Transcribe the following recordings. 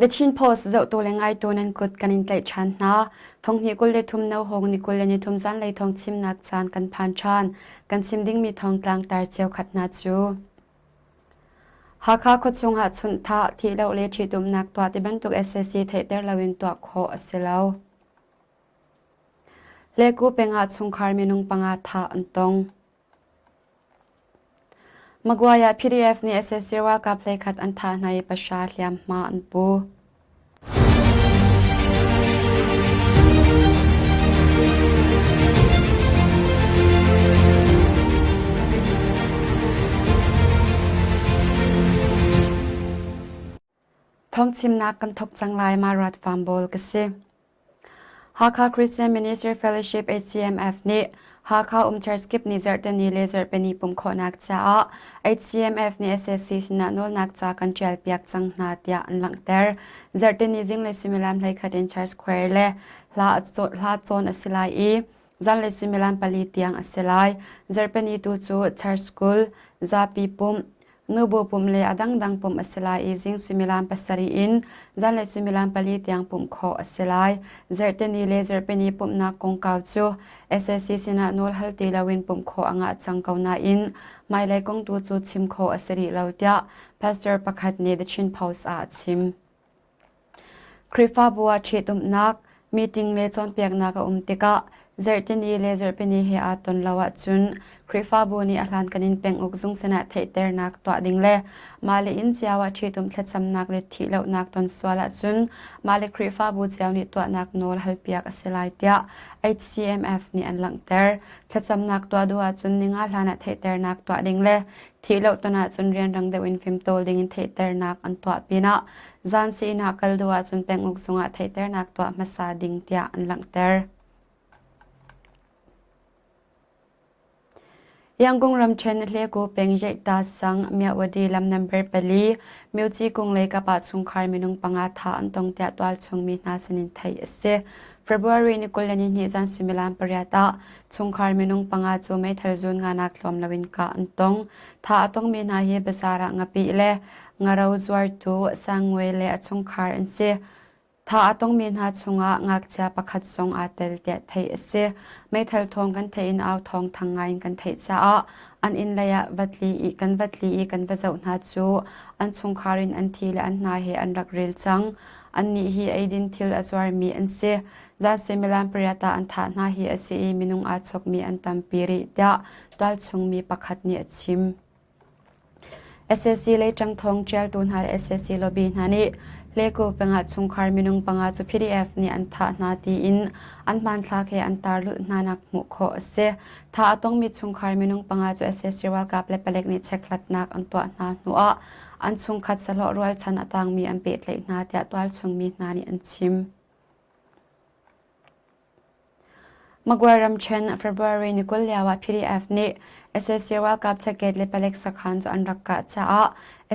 The Chin Post zohtu le ngaitu nan kut kan in tlaih ṭhan hna. Thonghnih 23 no hawng ni 23 zanlei thawng chimnak caan kan phan ṭhan. Kan chim dingmi thawng tlangtar cheukhat hna cu. Hakha khuachung ah chunhthah, thihloh le ṭhitumnak tuah tibantuk sac theihter loin tuah khawh a si lo. Hleku peng ah chungkhar minung panga thah an tong. Magway ah PDF nih sac ralkap hleikhat an thah hna i pahra hliamhma an pu. Thawngchimnak kan thawk cang lai ma rat farm bawl ka si. Hakha Christian Ministry Fellowship HCMF nih Hakha um church kip nih zarhteni le zarhpini pumh khawhnak caah HCMF nih SSC sinah nawlnak ca kan ṭialpiak cang hna tiah an langhter. Zarhteni zinglei suimilam 11 in church choir le hla cawn a si lai i zanlei suimilam pali tiang a si lai. Zarhpini tu cu church school, zapi pumh, Nubu pumh le a dangdang pumh a si lai i zing suimilam pasarih in zanlei suimilam pali tiang pumh khawh a si lai. Zarhteni le zarhpini pumhnak kongkau cu sac sinah nawl hal ti loin pumh khawh a ngah cang ko nain hmailei kong tu cu chim khawh a si rih lo tiah pastor pakhat nih The Chin Post ah a chim. Khrihfabu ah ṭhitumnak, meeting le cawnpiaknak a um tikah zarhtini le zarhpini he aa ton lo ahcun Khrihfabu nih a hlankan in penguk zung sinah theihternak tuah ding le mah le inn cio ah ṭhitum thlacamnak le thihlohnak ton sual ahcun mah le Khrihfabu cio nih tuahnak nawl halpiak a si lai tiah HCMF nih an langhter. Thlacamnak tuah duh ahcun ninga hlan ah theihternak tuah ding le Thihloh ton ahcun rianrang deuh in fimtawl dingin theihternak an tuah pinah zan sii ah kal duh ahcun penguk zungah theihternak tuah hmasa ding tiah an langhter. Yangon ramṭhen Hleku peng Yaihta sang Myawaddy lam number pali Myoci kung lei kap ah chungkhar minung panga thah an tong tiah tualchung mi hna sinin theih a si. February ni 22 zan suimilam pariat ah Chungkhar minung panga cu meithal zun nganak tlawm loin kah an tong. Thah a tongmi hna hi bazaar ah ngapih le ngaro zuartu Sangwe le a chungkhar an si. Thah a tongmi hna chungah ngakchia pakhat zong aa tel tiah theih a si. Meithal thawng kan theih in au thawng thang ngai in kan theih caah an inn lei ah va tli i kan va tli i kan va zoh hna cu an chungkhar in an thi le an hna he an rak ril cang. Annih hi eidin thil a zuarmi an si. Zan suimilam pariat ah an thah hna hi a si i minung aa chawkmi an tampi rih tiah tualchung mi pakhat nih a chim. Sac lei ṭangthawng ṭialtu hna le sac lobby hna nih Hleku pengah chungkhar minung panga cu PDF nih an thah hna tiin an hmanthlak he an tarlulh hnanak hmuh khawh a si. Thah a tongmi chungkhar minung panga cu sac ralkap le palek nih chekhlatnak an tuah hna hnuah an chungkhat sahlawh rualchan a tangmi an pehtlaih hna tiah tualchung mi hna nih an chim. Magway ramṭhen February ni 20 lio ah PDF nih sac ralkap checkgate le palek sakhan cu an rak kah caah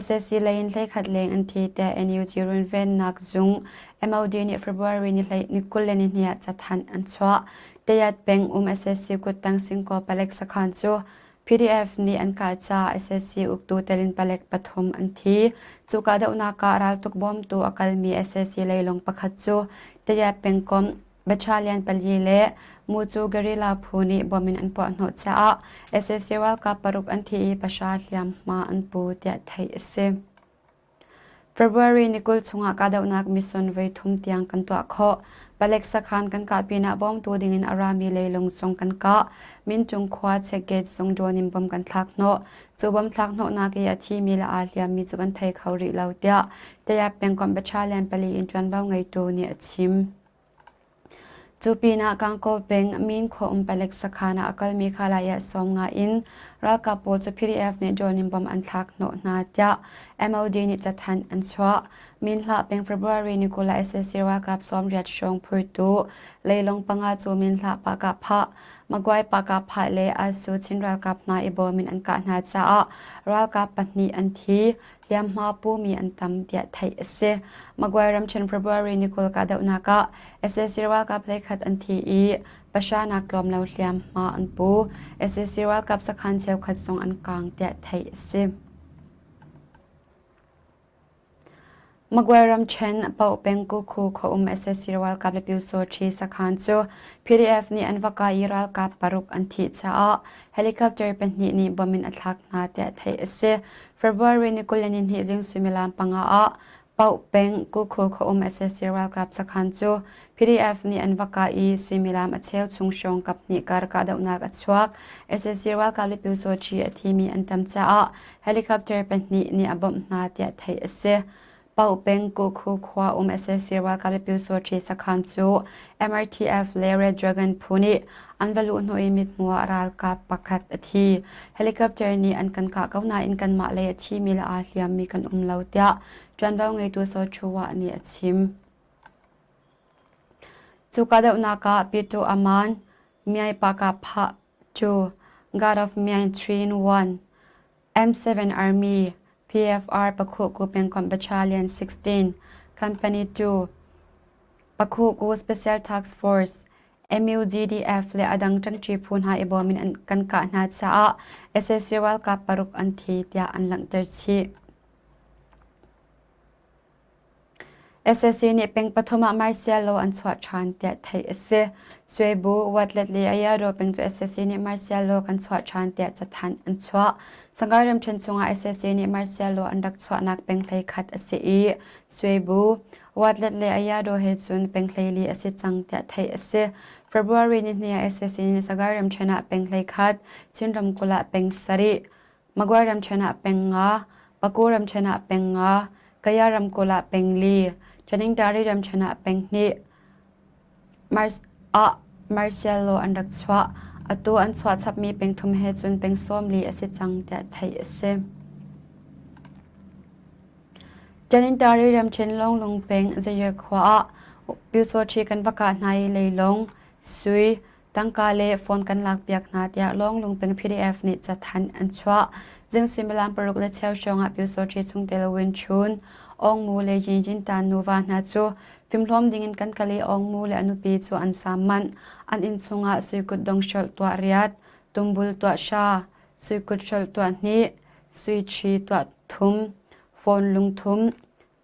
sac lei in hleikhat leng an thi tiah NUG runvennak zung MOD nih February ni 22 ah cathanh an chuah. Tayat peng um sac kuttang Singkaw palek sakhan cu PDF nih an kah caah sac uktu telin palek pathum an thi. Cu kahdohnak ah raltuk bawmtu a kalmi sac leilung pakhat cu Tayat pengkomh Battalion pali le Mucu guerrilla phu nih bom in an puahhnawh caah sac ralkap paruk an thi i pahra hliamhma an pu tiah theih a si. February ni 20 chungah kahdohnak mission voi thum tiang kan tuah khawh. Palek sakhan kan kah pinah bawmtu dingin a rami leilung zong kan kah. Mintung khua checkgate zung drone in bom kan thlak hnawh. Cu bom thlak hnawhnak i a thimi le aa hliammi cu kan thei kho rih lo tiah Tayap pengkomh battalion pali in ṭuanvo ngeitu nih a chim. Cu pinah Gangaw peng Min khua um palek sakhan ah a kalmi khalai 50 in ralkap pawl cu PDF nih drone in bomb an thlak hnawh hna tiah MOD nih cathanh an chuah. Minhlah peng February ni 20 ah sac ralkap 80 hrawng phurtu leilung panga cu Minhlah Pahkahphah, Magway Pahkahphah le Asu Chin ralkap hna i bawm in an kah hna caah ralkap pahnih an thi. Hliamhma pumi an tam tiah theih a si. Magway ramṭhen February ni 20 kahdohnak ah sac ralkap hleikhat an thi i pahra nak tlawm lo hliamhma an pu. Sac ralkap sakhan cheukhat zong an kaang tiah theih a si. Magway ramṭhen Paoh peng Kukhu khua um sac ralkap le Pyusawṭhi sakhan cu PDF nih an va kah i ralkap paruk an thih caah helicopter pahnih nih bom in a thlak hna tiah theih a si. February ni 22 zing suimilam panga ah Paoh peng Kukhu khua um sac ralkap sakhan cu PDF nih an va kah i suimilam a cheu chung hrawng kaphnih kar kahdohnak a chuak. Sac ralkap le Pyusawṭhi a thimi an tam caah helicopter pahnih nih a bawmh hna tiah theih a si. Paoh peng Kukhu khua um sac ralkap le Pyusawṭhi sakhan cu MRTF le Red Dragon phu nih an va luh hnu i mithmuh ah ralkap pakhat a thi. Helicopter nih an kan kah ko nain kanmah lei a thimi le aa hliammi kan um lo tiah ṭuanvo ngeitu Saw Chu Wah nih a chim. Cu kahdohnak ah Pyeto Aman, Myai Paka Phah cu God of Myaing 3 in 1, M7 Army, PFR Pakhuhku pengkomh Battalion 16, Company 2, Pakhuhku Special Task Force, MUGDF le a dang ṭangṭi phu hna i bawm in kan kah hna caah sac ralkap paruk an thi tiah an langhter chih. Sac nih peng pathum ah martial law an chuah ṭhan tiah theih a si. Swebu, Watlet le Ayadaw peng cu sac nih martial law kan chuah ṭhan tiah cathanh an chuah. Sangai ramṭhen chungah sac nih martial law an rak chuahnak peng 11 a si i Swebu, Watlet le Ayadaw he cun peng 14 a si cang tiah theih a si. February nihnih ah sac nih Sagaing ramṭhen ah peng 11, Chin ramkulh ah peng sarih, Magway ramṭhen ah peng nga, Paku ramṭhen ah peng nga, Kaya ramkulh ah peng li, Taningtari ramṭhen ah peng hnih ah martial law an rak chuah. Atu an chuah chapmi peng thum he cun peng 40 a si cang tiah theih a si. Tanintari ramṭhen Lawnglung peng Zayar khua ah Pyusawṭhi kan va kah hna i leilung, sui, Tangka le phone kan lakpiak hna tiah Lawnglung peng PDF nih cathanh an chuah. Zing suimilam paruk le cheu hrawng ah Pyusawṭhi chungtel Win Chun, Aung Mu le Yin Yin Ta nuva hna cu fimhlawm dingin kan kal i Aung Mu le a nupi cu an saam manh. An inn chungah sui kutdong hrolh tuah riat, tumbul tuah hra, sui kut hrolh tuah hnih, sui ṭhi tuah thum, phone lungthum,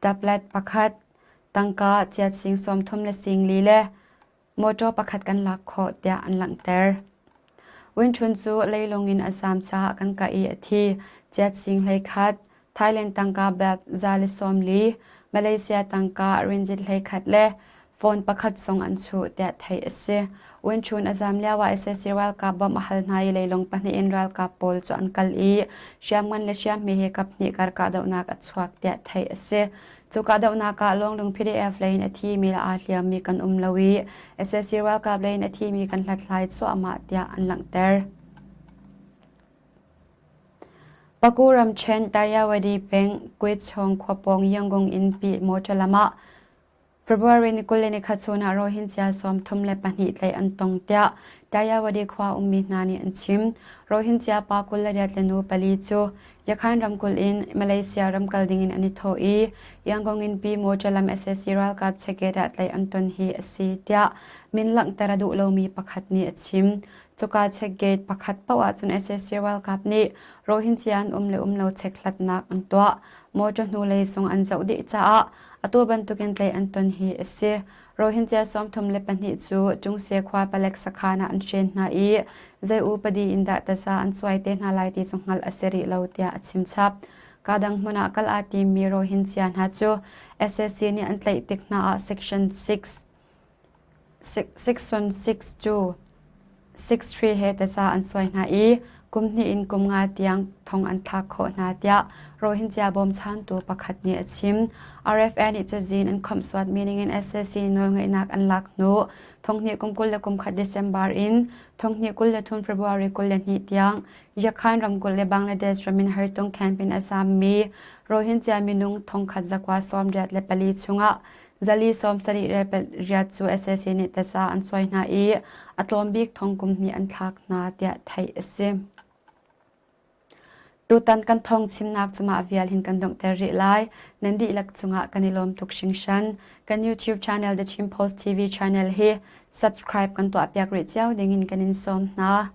tablet pakhat, tangka chiat sing 30 le sing li le mawṭaw pakhat kan lak khawh tiah an langhter. Winchun cu leilung in a zaam caah kan kah i a thi. Chiat sing 11, Thailand tangka bat 140, Malaysia tangka ringgit 11 le phone pakhat zong an chuh tiah theih a si. Winchun a zaam lioah sac ralkap bawmh a hal hna i leilung pahnih in ralkap pawl cu an kal i hriamngan le hriamhme he kaphnih kar kahdohnak a chuak tiah theih a si. Cu kahdohnak ah Lawnglung PDF lei in a thimi le aa hliammi kan um lo i sac ralkap lei in a thimi kan hlathlai cuahmah tiah an langhter. Paku ramṭhen Tayawadi peng Kuitchawng khua pawng Yangon in pi motor lam ah February ni 21 chun ah Rohingya 32 tlaih an tong tiah Tayawadi khua ummi hna nih an chim. Rohingya pa 28 le nu pali cu Yakhan ramkulh in Malaysia ram kal dingin an i thawh i Yangon in Pi Mawṭalam sac ralkap check-gate ah tlaih an ton hi a si tiah min langhter a duh lomi pakhat nih a chim. Cuka check-gate pakhat paoh ahcun sac ralkap nih Rohingya an um le um lo chekhlatnak an tuah. Mawṭaw hnulei zong an zoh dih caah atu bantukin tlaih an ton hi a si. Rohingya 32 cu Tungse khua palek sakhan ah an hren hna i zei upadi in dah taza an cuai te hna lai ti cu hngalh a si rih lo tiah a chim chap. Kadang hmun ah kal aa timmi Rohingya hna cu sac nih an tlaih tik hna ah Section 6 Section 6 cu 6-3 he taza an suai hna i kum hnih in kum nga tiang thong an thlak khawh hna tiah Rohingya bawmchantu pakhat nih a chim. RFA nih cazin an khawmhsuatmi ningin sac nawlngeihnak an lak hnu thonghnih kum 21 December in thonghnih 23 February 22 tiang Yakhan ramkulh le Bangladesh ram in hartung camp in a zammi Rohingya minung thongkhat zakua 84 chungah Zali 70 riat cu sac nih taza an suai hna i a tlawm bik thong kum hnih an thlak hna tiah theih a si. Tutan kan thong chimnak cu mah vial hin kan donghter rih lai. Nan dihlak cungah kan i lawm tuk hringhran. Kan YouTube channel The Chin Post TV channel hi subscribe kan tuahpiak rih cio dingin kan in sawm hna.